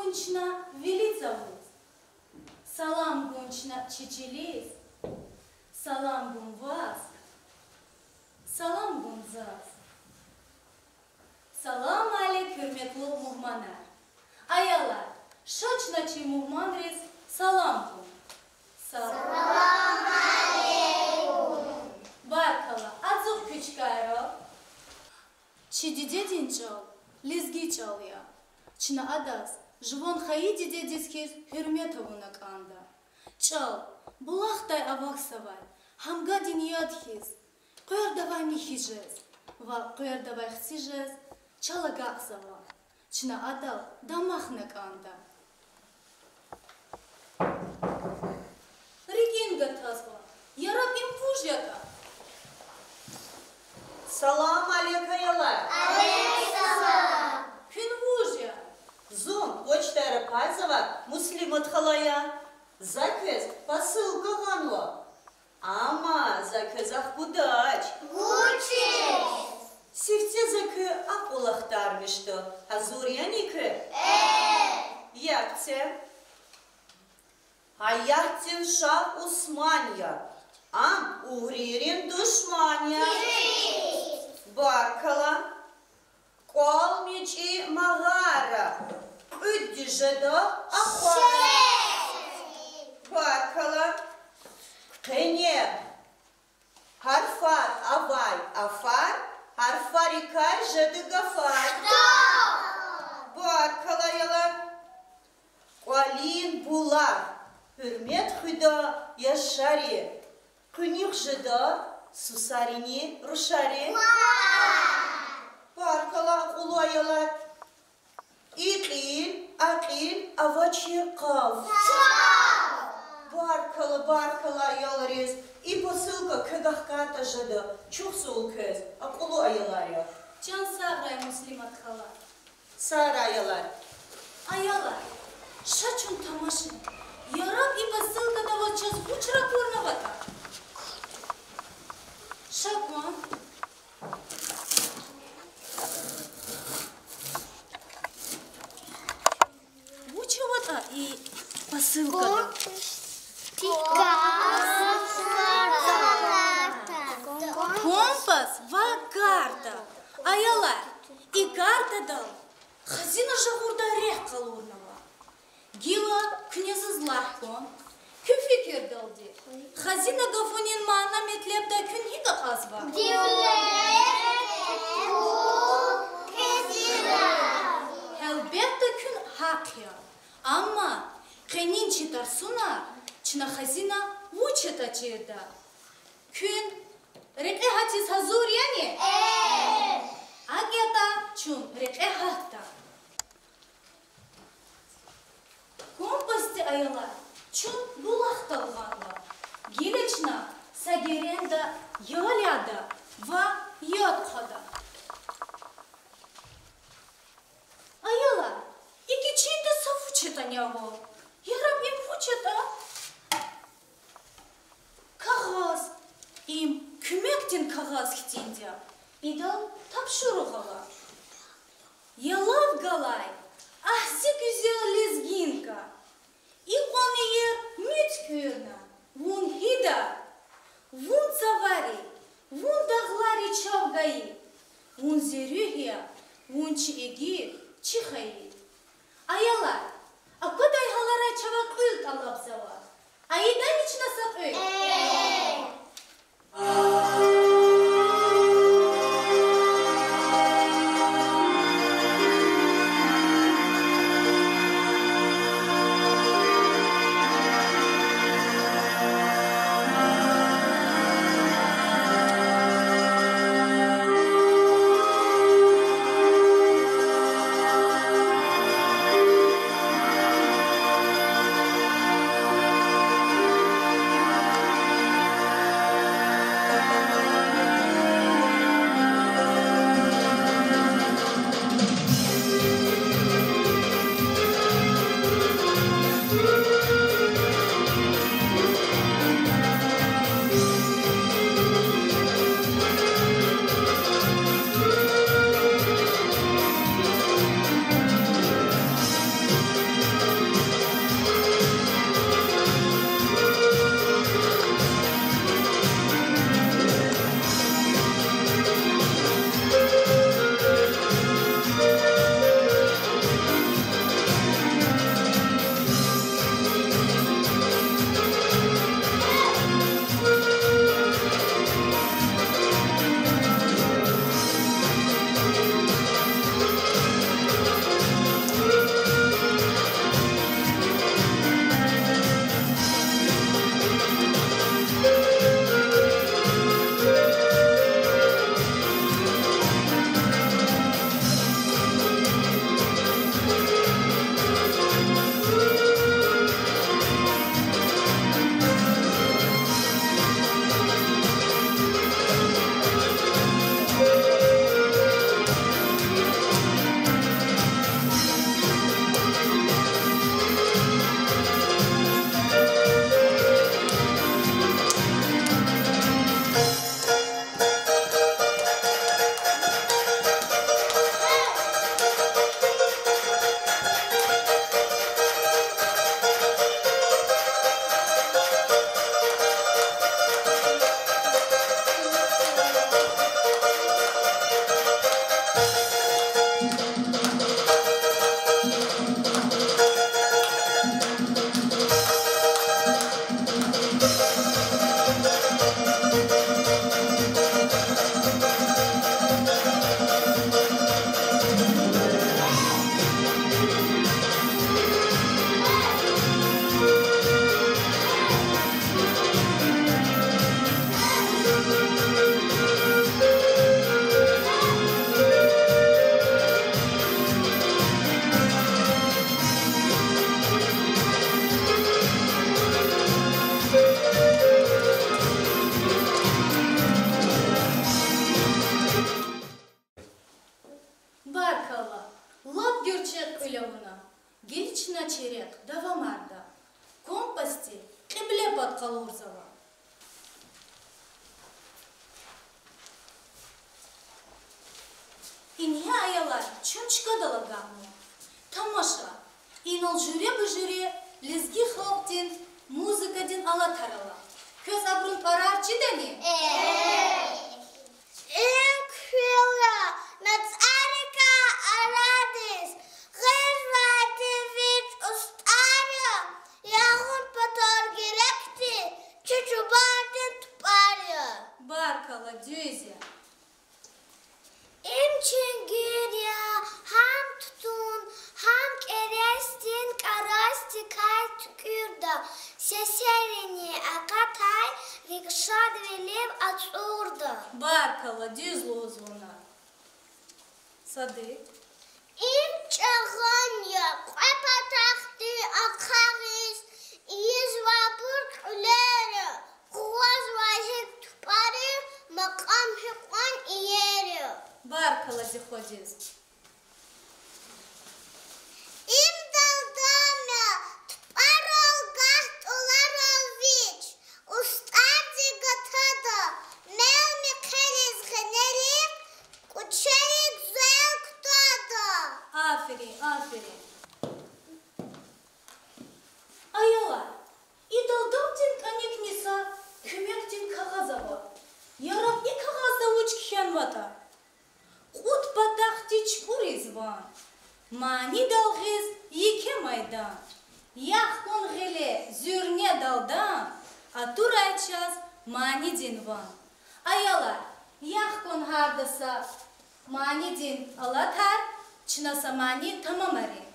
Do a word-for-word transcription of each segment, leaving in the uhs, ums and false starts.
Чна вили цавуз. Салам гун чна чи чилиз. Салам гун ваз. Салам гун заз. Салам алейк, гьуьрметлу мугьманар! Аялар, ша чна чи мугьманриз салам гун. Салам алейкум! Баркалла, ацукь куь чкайра. Чи дидедин чӀал лезги чӀал я. Чна адаз жуван хайи дидедиз хьиз гьуьрмет авуна кӀанда. ЧӀал, булахдай авахьзавай, гьамгадин яд хьиз, къвердавай михьи жез ва къвердавай хци жез чал агакьзава. Чна адал дамахна кӀанда. РикӀин гатазва. Яраб им вуж ятӀа? Салам алейк, аялар! Алейк салам! Куьн вуж я? Зун почтайра пайзавай Муслимат хала я. За квез посылка гъанва. Амма за квез ахкудач. Вучиз? Сифте за куь акьул ахтармишда. Гьазур яни куь? Э! Яб це. Гьаятдин шагь Усман я, ам угърийрин душман я. Баркалла. КӀвал мичӀи магъара, кьуьдди жеда ахвара. Баркалла. Къене гьарфар авай афар, гьарфарикай жеда гафар. Баркалла, аялар. КӀвалин булах, гьуьрмет хуьда яшари, къуьнуьх жеда сусарини рушари. Баркалла, акьуллу аялар. И кьил, а кьил авачир къав. Баркалла, баркалла аялриз. И посылка квевай хкатӀа жеда, чухсагъул квез, акьуллу аялар я. Чан сагърай, Муслимат хала. Сагърай, аялар. Аялар, ша чун тамашин. Яраб и посылкада ваз чаз вуч ракъурнаватӀа? Ша кван. Вуч аватӀа и посылкада? Компас ва карта. Аялар, и картадал хазина жагъурдай рехъ къалурнава. Гила куьне заз лагь кван, куь фикирдалди, хазина гафунин мана-метлебдай куьн гьикӀ акьазва? Гьелбетда, куьн гьахъ я. Амма къенин чи тарсуна чна хазина вуч ятӀа чирда. Куьн рекье гьатиз гьазур яни? АкӀ ятӀа, чун рекье гьатда. Компасди, аялар, чун булахдал гъанва. Гила чна са геренда ял яда ва яд хъвада. Аялар, и гичинда са вуч ятӀани ава. Яраб им вуч ятӀа? Кагъаз. Им куьмекдин кагъаз хьтинди я. Идал тапшуругъ ала. Ялав галай агь зи гуьзел лезгинка, икьван иер муьтӀуьгъна, вун гьида? Вун цавари, вун дагълари чав гайи, вун зи руьгь я, вун чи игит, чи хайи. Аялар, аквадай гьаларай чавай кьуьл тӀалабзава. Ийидани чна са кьуьл? Чна чи рехъ давамарда. Компасди кьибле пад къалурзава. Ингье, аялар, чун чкадал агакьна. Тамаша, инал жуьреба-жуьре лезги халкьдин музыкадин алатар ала. Квез абурун тӀварар чидани? ИкӀ хьайила, на цӀарикай арадиз гъизвайди вич устӀар я, ягъун патал герекди чи чубандин тупӀар я. Баркалла, дуьз я. Им чуьнгуьр я, гьам тутун, гьам кӀерецдин кӀарасдикай туькӀуьрда, сесерини акъатай, рикӀ шадвилив ацӀурда. Баркалла, дуьз лугьузва вуна. Садикь. Им чӀагъан я, кьве патахъди ахъа гъиз ийизвайбур кьуьлер я, къугъвазвай гьикӀ тупӀар я, макьам гьикьван иер я. Баркалла зи хвадиз. Им далдам я, тупӀарал гагь тӀуларал вич, устӀарди гатада, мел-мехъерин гъенерихъ кӀвачерик зел кутада. Аферин, аферин. Аялар, и далдамдин кӀаникни са куьмекдин кагъаз ава. Яраб и кагъазда вуч кхьенватӀа? Кьуд патахъди чукӀуриз ван, манидал гъиз еке майдан. Яхъ кван гъиле, зуьрне далдам, атурай чаз манидин ван. Аялар, яхъ кван гьарда са манидин алатар, чна са мани тамамарин.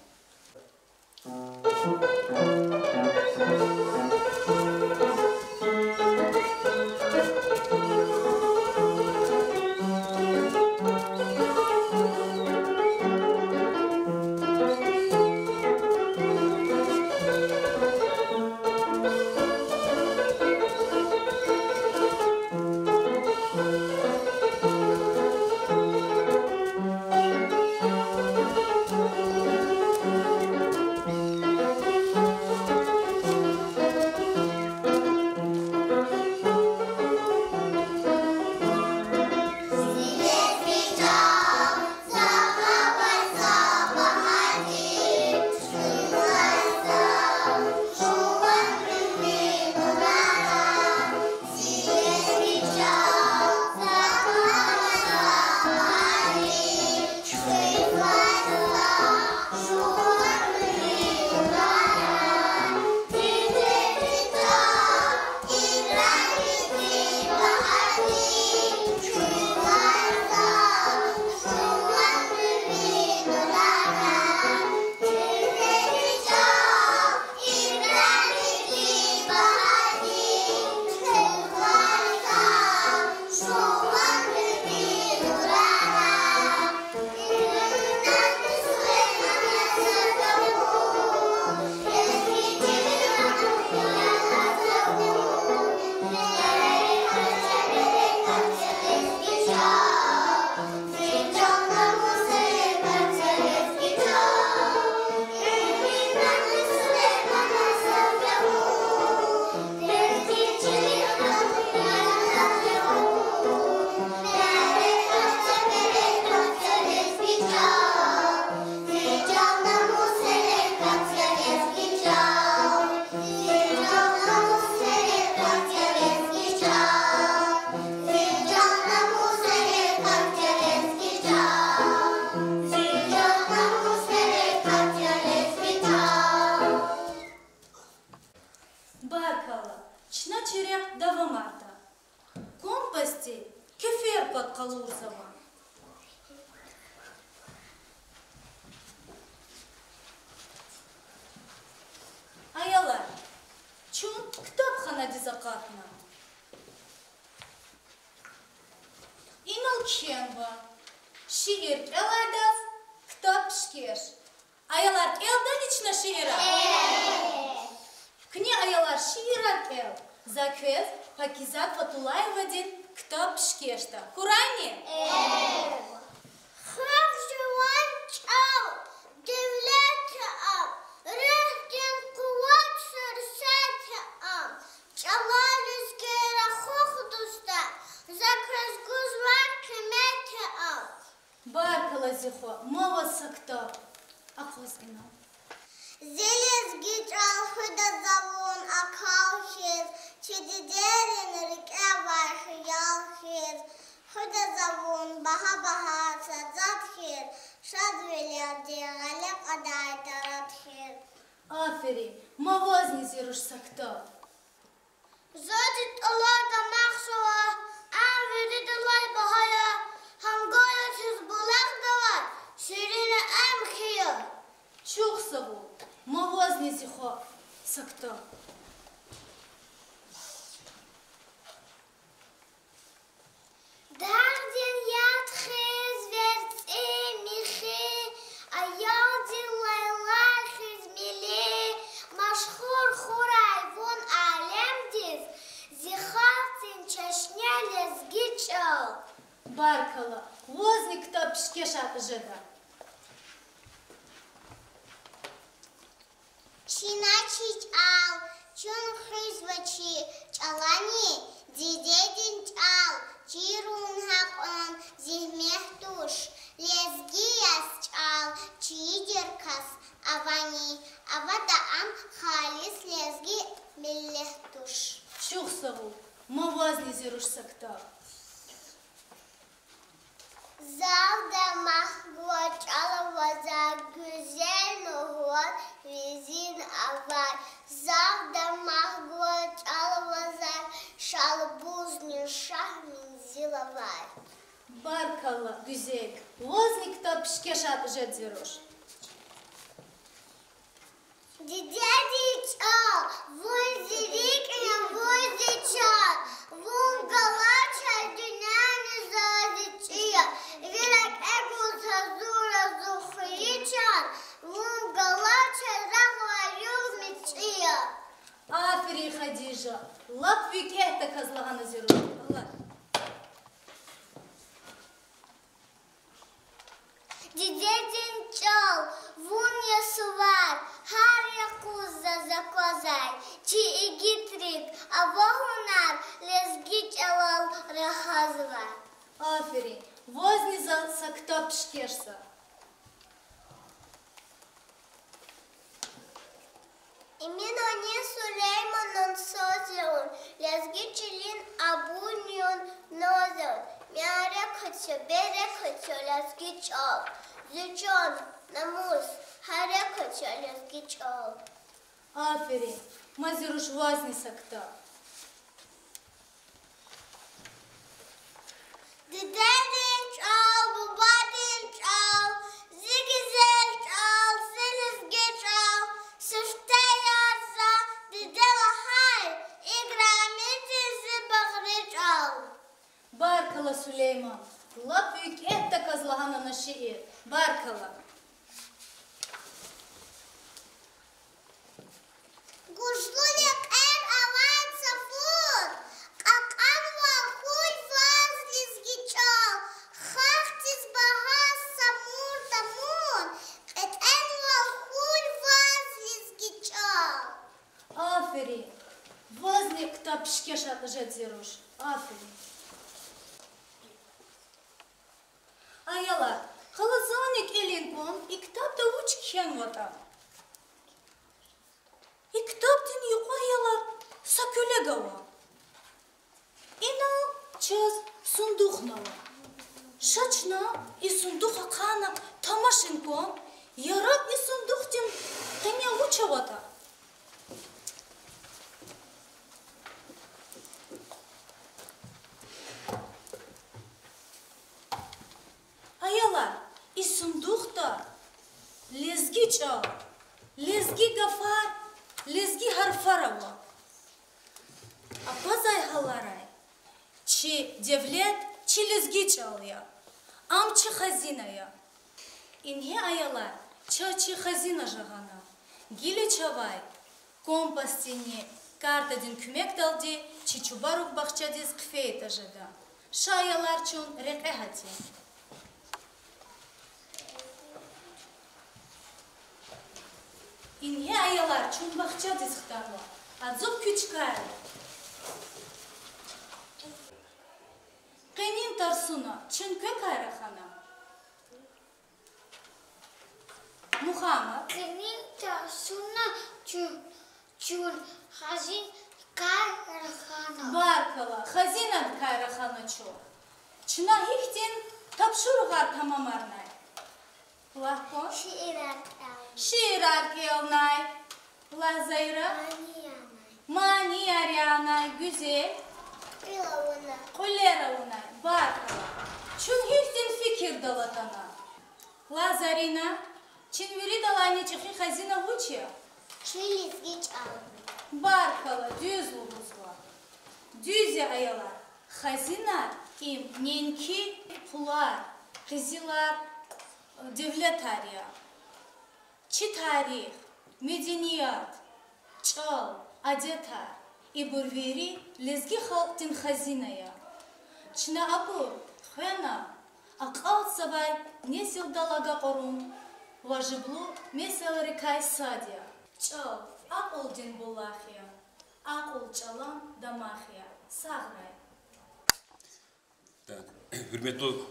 Баркалла, чна чи рехъ давамарда. Компасди кеферпад къалурзава. Аялар, чун ктабханадиз акъатна. Инал кхьенва: шиир кӀелайдаз ктаб пишкеш. Аялар, кӀелдани чна шиирар? Куьне, аялар, шиирар кӀел. За квез Пакизат Фатуллаевадин ктаб пишкешда. Хьурайни? Халкь жуван чӀал, девлет ам, Хва, ма ваз са ктаб. Акъваз ина. Зи лезги чӀал хуьда за вун акал хьиз, чи дидейрин рикӀе авай хиял хьиз, хуьда за вун багьа-багьа сад-сад хьиз, шадвилелди гъиле кьадай тарад хьиз. Аферин, ма вазни зи руш са ктаб. Заз тӀалай дамах жува, ам виридалай багьа я, гьамга я хьиз булахдавай ширин ам хьи я. Чухсагъул, ма вазни зи хва са ктаб. Дагъдин яд хьиз верцӀи михьи, аялдин лайлай хьиз мили, машгьур хьурай вун алемдиз, зи халкьдин чешне лезги чӀал. Баркалла, вазни ктаб пишкешар жеда. Чна чи чӀал, чун хуьзва чи чӀалани, дидедин чӀал, чирун гьакьван зегьмет туш. Лезги яз чӀал чидер кас авани, аватӀа ам халис лезги миллет туш. Чухсагъул, ма вазни зи руш са ктаб. Зав дамах гва чӀал авазар, гуьзел лугьуз визин авай. Зав дамах гва чӀал авазар, Шалбуз нур шагь минзил авай. Баркалла, гуьзел. Вазни ктаб пишкешар жеда зи руш. Дидедин чӀал, вун зи рикӀ я, вун зи чан, вун галачиз дуьньяни заз зи чӀи я, ви рекье гуз гьазур я зи хвейи чан, вун галачиз рагъ авай югъ мичӀи я. Аферин, Хадижа, лап викӀегьдаказ лагьана зи руш. Дидедин чӀал, вун я сувар, гьар юкъуз заз аквазвай, чи игитрик ава гьунар, лезги чӀалал рахазвай. Аферин, вазни за са ктаб пишкеш за. Эминани Сулейманан саз я вун, лезги чилин абур я вун, наз я вун, мярекат я, берекат я лезги чӀал, зи чан, намус, гьерекат я лезги чӀал. Аферин, ма зи руш вазни са ктаб. Дидедин чӀал, бубадин чӀал, зи гуьзел чӀал, зи лезги чӀал, сифте яз за диде лагьай, играми тир зи багъри чӀал. Баркалла, Сулейман, лап викӀегьдаказ лагьана на шиир. Баркалла. Гужлу лекьер авай цавун, кьакьанвал хьуй ваз лезги чӀал, халкьдиз багьа са мур тамун, кьетӀенвал хьуй ваз лезги чӀал. Аферин. Вазни ктаб пишкеш жеда зи руш. Аферин. Аялар, гьала зани кӀелин кван, и ктабда вуч кхьенватӀа. И ктабдин юкьва, аялар, са куьлег ава. Инал чаз сундухни ава. Ша чна и сундух ахъайна тамашин кван, яраб и сундухдин къене вуч аватӀа. Аялар, и сундухда лезги чӀал, лезги гафар, лезги гьарфар ава. Аквазвай гьаларай, чи девлет чи лезги чӀал я, ам чи хазина я. Ингье, аялар, чаз чи хазина жагъана. Гила чавай компасдинни картадин куьмекдалди чи чубарук бахчадиз хъфейитӀа жеда. Ша, аялар, чун рекье гьатин. Ингье, аялар, чун бахчадиз хтанва. Ацукь куь чкайра. Къенин тарсуна чун квекай рахана. Мухаммад. Къенин тарсуна чун, чун хазинадикай рахана. Баркалла, хазинадикай рахана чун. Чна гьихьтин тапшуругъар тамамарнай? Лагь кван. Шиирар кӀелнай. Шиирар кӀелнай. Лагь, Заира. Мани янай. Манияр янай, гуьзел. Кьуьл авунай. Кьуьлер авунай. Баркалла. Чун гьихьтин фикирдал атана? Лагь, Зарина, чи виридалайни чӀехи хазина вуч я? Чи лезги чӀал. Баркалла, дуьз лугьузва. Дуьз я, аялар. Хазинар им неинки пулар, къизилар, девлетар я. Чи тарих, меденият, чӀал, адетар, ибур вири лезги халкьдин хазина я. Чна абур хвена, акьалтзавай несилдал агакьарун важиблу месэлайрикай сад я. ЧӀал акьулдин булах я, акьул чӀалан дамах я. Сагърай. Так, гьуьрметлу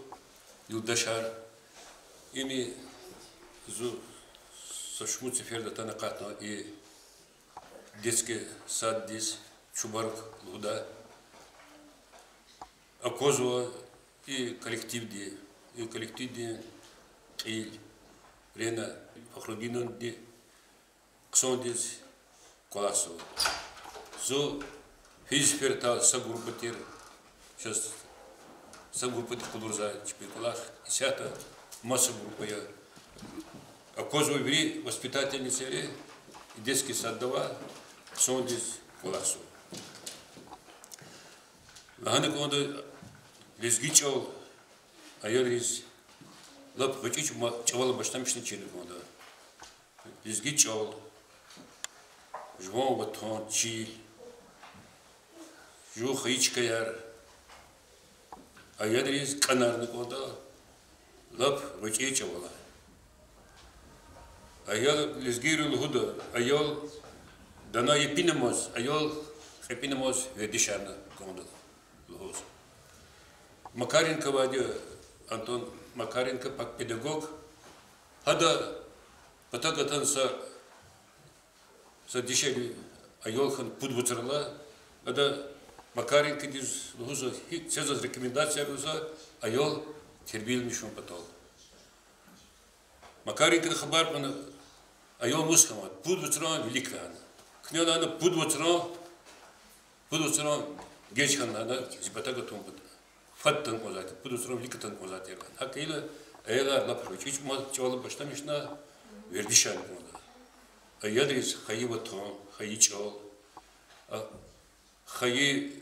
юлдашар, ини зун са шумуд сеферда атана акъатна и детский саддиз, Чубарук лугьудай. Аквазва и коллективди, и коллективдин кьил, Рена Фахрудиновнади хъсандиз кӀвалахзава. Зун физ ферта са группа тир, чаз са группадик къалурзавай чпин кӀвалах, исятда маса группа я. Аквазва вири воспитательницайри, и детский садда авай, хъсандиз кӀвалахзава. Лагьана кӀанда, лезги чӀал аялриз лап гъвечӀи чӀ-, ма-, чӀавалай башламишна чирна кӀанда. Лезги чӀал, жуван ватан, чил, жув хайи чкаяр аялриз кӀанарна кӀанда лап гъвечӀи чӀавалай. Аял, лезгийри лугьуда, аял дана епинамаз, аял кьепӀинамаз вердишарна кӀанда лугьуз. Макаренко авайди, Антон Макаренко, пак педагог, гьада патав гатана са, са дишегьли аял хьана пуд вацралай, ада Макаренкодиз лугьузва, гьи-, це заз рекомендация гузва аял тербияламишун патал. Макаренкоди хабар кьуна, аял мус хьанватӀа, пуд вацран вилик лагьана. Куьне лагьана, пуд вацран, пуд вацран геж хьана лагьана, зи патав гатун патал. Фад атана кӀанзавайтӀа, пуд вацран вилик атана кӀанзавайтӀа лагьана. ГьакӀ хьайила, аялар лап гъвечӀи чӀ-, чӀавалай башламишна, вердишарна кӀанда. Аялриз хайи ватан, хайи чӀал, а, хайи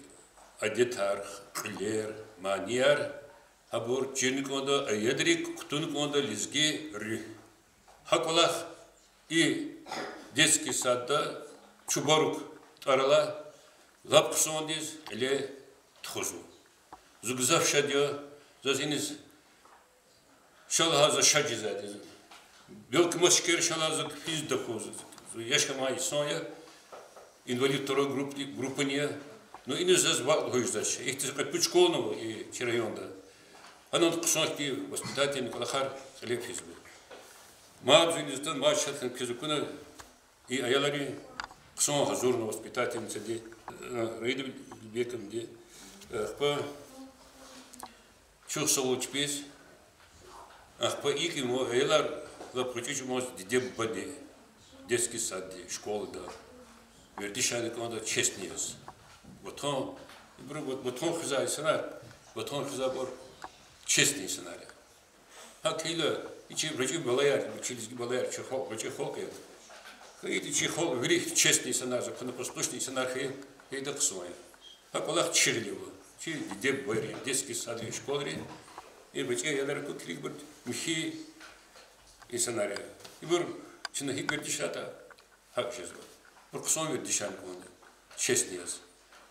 адетар, кьуьлер, манияр, гьабур чирна кӀанда, аялрик кутуна кӀанда лезги руьгь. Гьа кӀвалах и детский садда Чубарук тӀвар алай лап хъсандиз кьиле тухузва. Зун гзаф шад я, заз иниз ша лагьайла заз шад жезвайди я. Белки маса чкайра ша лагьайла заз физ тахьуз. Зун яш хьанвай инсан я, инвалид второй группы-, группыни я. Ну, иниз заз ваъ лугьуз жезвач. Ихьтин кьве-пуд школани ава и чи районда. Гьанал хъсан хьтин воспитательный кӀвалахар кьиле физва. Мад зун иниз атана, мад шад хьана квез акуна, и аялри хъсан гьазурна воспитательницади, э, Раида Бекмамди, э, ахпа чухсагъул чпиз, ахпа икӀ им аялар лап гъвечӀи чӀумаз диде-бубади, детский садди, школада вердишарна кӀанда честный яз. Ватан, ибур ват-, ватан хуьзвай инсанар, ватан хуьзвайбур честный инсанар я. ГьакӀ хьайила, и чи гъвечӀи балаяр, чи лезги балаяр, чи халкь гъвечӀи халкь я. Хьайила чи халкь вири честный инсанар, законопослушный инсанар хьайи, хьайитӀа хъсан я. ГьакӀ кӀвалах чи гъиле ава. Чи диде-бубайри, детский садри, школайри, и гъвечӀи аялар аку килигбур михьи инсанар я. Ибур чна гьикӀ вердишарайтӀа, гьакӀ жезва. Ибур хъсан вердишарна кӀанда, честный яз.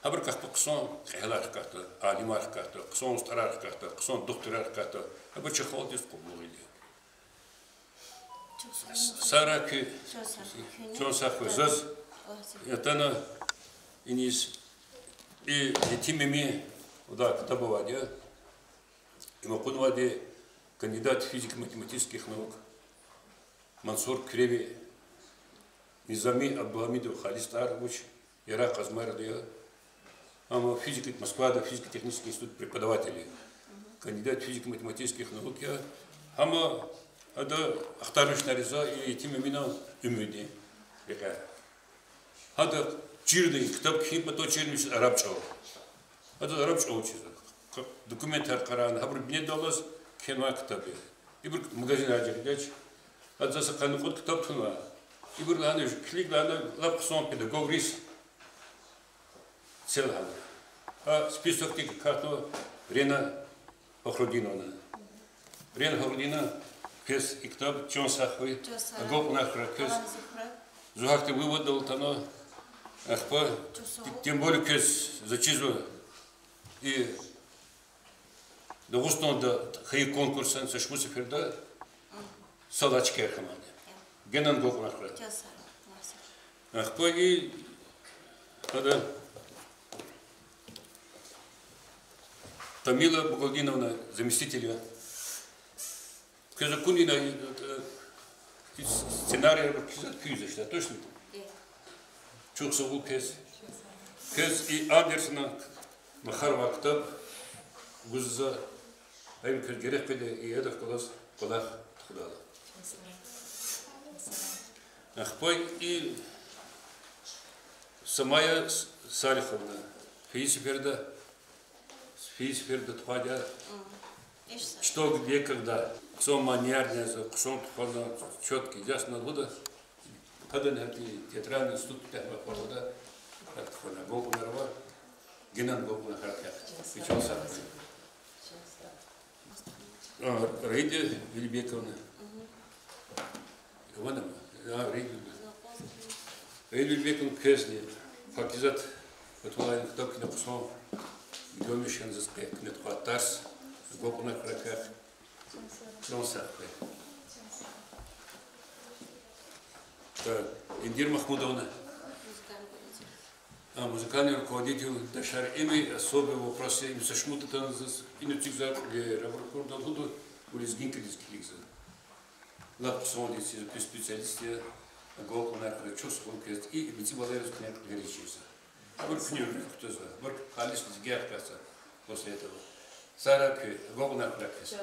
Гьабурукай ахпа хъсан кьегьалар хкатда, алимар хкатда, хъсан устӀарар хкатда, хъсан духтурар хкатда. Абур чи халкьдиз къуллугъ ийида. Сагърай куьн, чан сагъ хьуй. Заз атана иниз и Етим Эминан ктаб авайди я. Им акъуднавайди кандидат физико-математических наук. Мансур Куьреви, Низами Абдулгьамидов Халис, тӀвар вуч, Ярагъ Къазмайрада я. Амма физика, Москвада физико-технический институт преподавателей, кандидат физико-математических наук я. Амма ада ахтармишна ризе и Етим Эминан уьмуьрдин рекьяй. Гьада чирна и ктаб кхьин патал чирна вич араб чӀал. Адаз араб чӀал чизва. Документар къарагъна, гьабур бинедаллаз кхьенвай ктаб я. Ибур магазинрай жагъидач. Адаз са къанни кьуд ктаб тунва. Ибур лагьана, килиг лагьана, лап хъсан педагогриз це лагьана. А списокдик акатнава Рена Фахрудиновна. Рена Фахрудиновна, квез и ктаб, чан сагъ хьуй. Агалкьунар хьурай квез. Зу гьахьтин выводдал атанва, ахпа, тем более квез заз чизва и Дагъустанда хайи конкурсда са шумуд сеферда са лагьай чкаяр хьанвайди. Генани агалкьунар хьурай. Ахпа и, ада, Тамила Багалдиновна, заместитель я. Квез акунина, э, сценарийрикай куьз, куьз ишда, точно? Чухсагъул квез. Квез и Андерсена Махарова ктаб гуз за, гьам квез герек къведа, и гьадахъ галаз кӀвалах тухудайла. Ахпа и Самая Салиховна, фейи сеферда, фейи сеферда тухвайди я. Что, где, когда. Хъсан манерни я, хъсан тухвана, чётко, ясно лугьуда. Гьадани гьа и театральный институт патахъай кӀвалахда, гьа тухвана агалкьунар ава, генани агалкьунар хьурай квехъ. И чан сагъ хьуй. А, Раида Велибековна. Аванама? А, Раида Велибековна. Раида Велибековна, квезни Пакизат Фатуллаевна ктаб кхьена хъсан, гуьмиш хьана заз къе куьне тухвай тарс, агалкьунар хьурай квехъ. Чан сагъ хьуй. Так, Индира Махмудовна. А, музыкальный руководитель, дашар, им особый вопрос я, им са шумуд атана заз, ина эцигзавай кьуьлер, абур акурдалди лугьуда, лезгинкадиз килигзава. Лап хъсандиз чизва, куь специалист я, агалкьунар хьурай, чухсагъул квез, и меци балайриз куьне кьуьлер чизва. Абур куьне руьгь кутазва, абур халис лезгияр хкатзава после этого. Сагърай куьн, агалкьунар хьурай квез.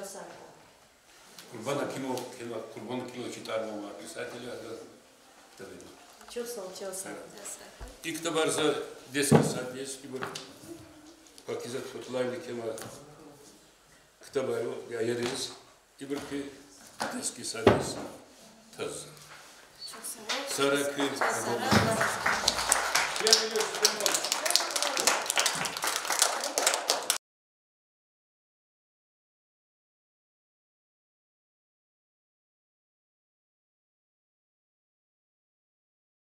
Курбан Акимов, кхьенва, Курбан Акимов чи тӀвар-ван авай писатель я, ада ктаб ава. Чухсагъул, чухсагъул. И ктабар за детский саддиз, ибур Пакизат Фатуллаевна кхьенвай ктабар я, аяриз, ибур куь детский саддиз тазва. Сагърай куьн, агалкьунар хьурай.